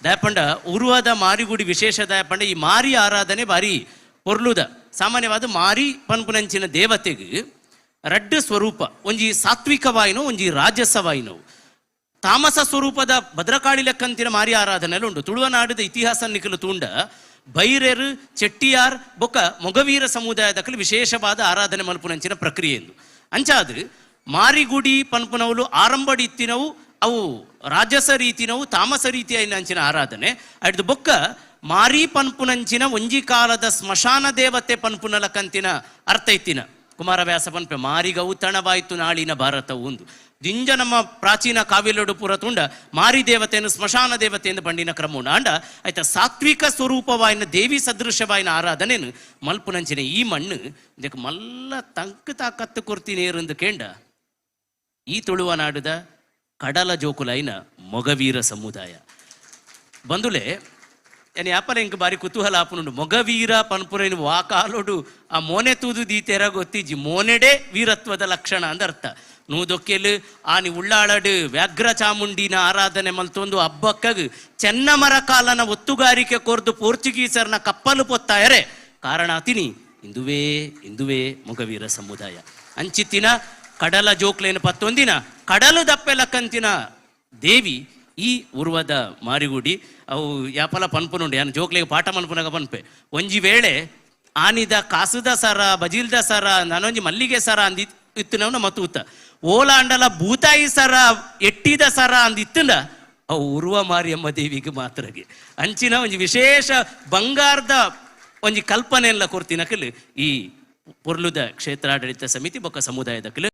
ದಾಯಪಂಡ ಉರುವಾದ ಮಾರಿಗುಡಿ ವಿಶೇಷ ದಾಯಪಂಡ ಈ ಮಾರಿ ಆರಾಧನೆ ಬಾರಿ ಪೊರ್ಲುದ. ಸಾಮಾನ್ಯವಾದ ಮಾರಿ ಪನ್ಪುನಂಚಿನ ದೇವತೆಗ್ ರಡ್ಡ್ ಸ್ವರೂಪ, ಒಂಜಿ ಸಾತ್ವಿಕವಾಯಿನವು, ಒಂಜಿ ರಾಜಸವಾಯಿನವು. ತಾಮಸ ಸ್ವರೂಪದ ಭದ್ರಕಾಳಿ ಲೆಕ್ಕಂತಿನ ಮಾರಿ ಆರಾಧನೆಲು ಉಂಡು. ತುಳುವನಾಡದ ಇತಿಹಾಸ ನಿಕಲು ತೂಂಡ ಬೈರೆರ್, ಚೆಟ್ಟಿಯಾರ್ ಬೊಕ್ಕ ಮೊಗವೀರ ಸಮುದಾಯದಕಲು ವಿಶೇಷವಾದ ಆರಾಧನೆ ಮಲ್ಪುನಂಚಿನ ಪ್ರಕ್ರಿಯೆ ಎಂದು. ಅಂಚಾದ್ ಮಾರಿಗುಡಿ ಪನ್ಪುನವುಲು ಆರಂಭಡಿ ಇತ್ತಿನವು ಅವು ರಾಜಸ ರೀತಿನವು, ತಾಮಸ ರೀತಿಯ ಅಂಚಿನ ಆರಾಧನೆ. ಅಡ್ದು ಬೊಕ್ಕ ಮಾರಿ ಪನ್ಪುನಂಚಿನ ಒಂಜಿ ಕಾಲದ ಸ್ಮಶಾನ ದೇವತೆ ಪನ್ಪುನ ಲಕ್ಕಂತಿನ ಅರ್ಥ ಇತ್ತಿನ ಕುಮಾರವ್ಯಾಸ ಪನ್ಪೆ ಮಾರಿಗೌತಣವಾಯ್ತು ನಾಳಿನ ಭಾರತ ಉಂದು. ದಿಂಜ ನಮ್ಮ ಪ್ರಾಚೀನ ಕಾವ್ಯಲೋಡು ಪೂರ ತುಂಡ ಮಾರಿ ದೇವತೆಯನ್ನು ಸ್ಮಶಾನ ದೇವತೆಯನ್ನು ಬಂಡಿನ ಕ್ರಮ ಉಂಡು. ಆಂಡ ಆಯ್ತ ಸಾತ್ವಿಕ ಸ್ವರೂಪವಾಯಿನ ದೇವಿ ಸದೃಶವಾಯಿನ ಆರಾಧನೆನು ಮಲ್ಪುನಂಚಿನ ಈ ಮಣ್ಣು ಇದಕ್ಕೆ ಮಲ್ಲ ತಂಕ್ ತಾಕತ್ತು ಕೊರ್ತಿನೇರೆಂದು ಕೇಂಡ ಈ ತುಳುವ ನಾಡುದ ಕಡಲ ಜೋಕುಲೈನ ಮೊಗವೀರ ಸಮುದಾಯ. ಬಂಧುಲೆ, ಯಾನ್ ಯಾಪಲ ಎಂಕ್ ಬಾರಿ ಕುತೂಹಲ ಆಪುನುಂಡು. ಮೊಗವೀರ ಪನ್ಪುರೈನ್ ವಾಕಾಲೋಡು ಆ ಮೋನೆ ತೂದು ದೀತೆರ ಗೊತ್ತಿಜ್ಜಿ, ಮೋನೆಡೆ ವೀರತ್ವದ ಲಕ್ಷಣ ಅಂದ ಅರ್ಥ. ನೂದೊಕ್ಕೆಲು ಆನಿ ಉಳ್ಳಾಳಡು ವ್ಯಾಘ್ರ ಚಾಮುಂಡಿನ ಆರಾಧನೆ ಮಲ್ತೊಂದು ಹಬ್ಬಕ್ಕಗ್ ಚೆನ್ನಮರ ಕಾಲನ ಒತ್ತುಗಾರಿಕೆ ಕೊರ್ದು ಪೋರ್ಚುಗೀಸರ್ನ ಕಪ್ಪಲು ಪೊತ್ತಾಯರೆ ಕಾರಣ ಆತಿನಿ ಇಂದುವೇ ಇಂದುವೇ ಮೊಗವೀರ ಸಮುದಾಯ. ಅಂಚಿತ್ತಿನ ಕಡಲ ಜೋಕ್ಲೇನು ಪತ್ತೊಂದಿನ ಕಡಲು ದಪ್ಪೆಲಕ್ಕಂತಿನ ದೇವಿ ಈ ಉರ್ವದ ಮಾರಿಗುಡಿ. ಅವು ಯಾಪಲ ಪನ್ಪುನುಂಡು, ಯಾನ್ ಜೋಕ್ಲೆಗ್ ಪಾಠ ಮನ್ಪುನಗ ಪನ್ಪೆ, ಒಂಜಿ ವೇಳೆ ಆನಿದ ಕಾಸುದ ಸರ, ಬಜಿಲ್ದ ಸರ, ನಾನೊಂಜಿ ಮಲ್ಲಿಗೆ ಸರ ಅಂದಿ ಇತ್ತಿನವನ ಮತೂತ ಓಲಾಂಡಲ ಭೂತಾಯಿ ಸರ, ಎಟ್ಟಿದ ಸರ ಅಂದ್ ಇತ್ತುಂಡ ಅವು ಉರ್ವ ಮಾರಿಯಮ್ಮ ದೇವಿಗೆ ಮಾತ್ರಗೆ. ಅಂಚಿನ ಒಂಜಿ ವಿಶೇಷ ಬಂಗಾರದ ಒಂಜಿ ಕಲ್ಪನೆ ಎಲ್ಲ ಕೊರ್ತಿನಕಲು ಈ ಪೊರ್ಲುದ ಕ್ಷೇತ್ರಾಡಳಿತ ಸಮಿತಿ ಬೊಕ್ಕ ಸಮುದಾಯದಕಲು.